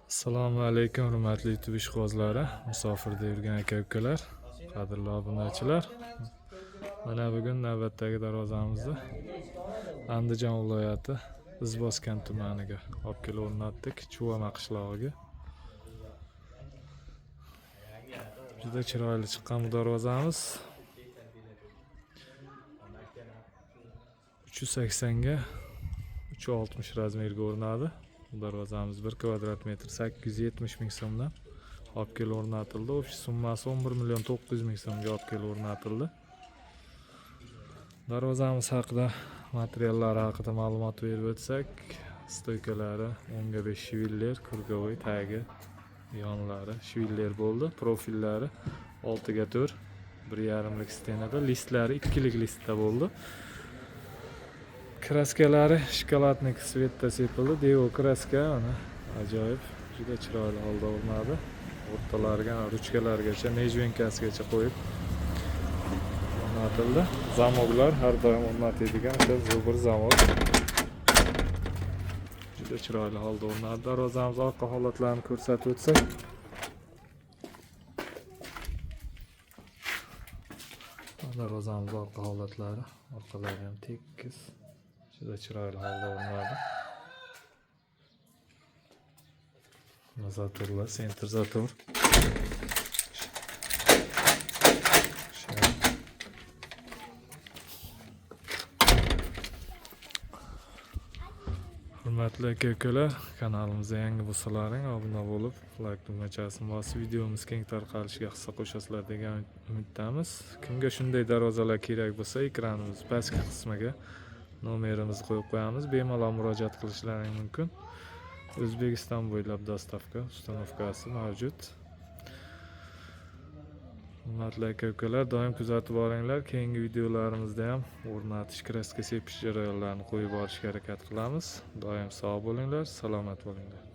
Assalomu alaykum, hurmatli YouTube ishqibozlari, musofirda yurgan aka-ukalar, qadrli obunachilar. Mana bugun navbatdagi darvozamizni Andijon viloyati Izboskan tumaniga olib kelib o'rnatdik, Chuvama qishlog'iga. Juda chiroyli chiqqan bu darvozamiz. 380 ga 360 razmerga o'rnadi. Bu darvozamiz 1 kvadrat metr 870 ming so'mdan olib kelib o'rnatildi. Общий summasi 11 million 900 ming so'mga olib kelib o'rnatildi. Darvozamiz haqida, materiallari haqida ma'lumot berib o'tsak, stoykalari 10 ga 5 shviller, круговой tagi, yonlari shviller bo'ldi, profillari 6 ga 4, 1,5lik stenada, listlari 2lik listda bo'ldi. Kraskalari шоколадный цвет da sepildi. Devo kraska, mana ajoyib, juda chiroyli holda o'rnadi. O'rtalariga ruchkalargacha, nejvenkasigacha qo'yib o'rnatildi. Zamoklar har doim o'rnatadigan o'sha zubr zamok. Juda chiroyli holda o'rnadi. Darvozamiz orqa holatlarini ko'rsatib o'tsak. Darvozamiz orqa holatlari, orqalari ham tekis. Juda chiroyli holda o'rnadi. Zatorlar, sentr zator. Hurmatli aka-ukalar, kanalimizga yangi bo'lsalaring obuna bo'lib, like tugmachasini bosib, videomiz keng tarqalishiga hissa qo'shasizlar degan umiddamiz. Kimga shunday darvozalar kerak bo'lsa, ekranimiz pastki qismiga nomerimizni qo'yib qo'yamiz. Bemalol murojaat qilishlaring mumkin. O'zbekiston bo'ylab dostavka, установкasi mavjud. Hurmatli aka-ukalar, doim kuzatib boringlar. Keyingi videolarimizda ham o'rnatish, kraska sepish jarayonlarini qo'yib borishga harakat qilamiz. Doim sog' bo'linglar, salomat bo'linglar.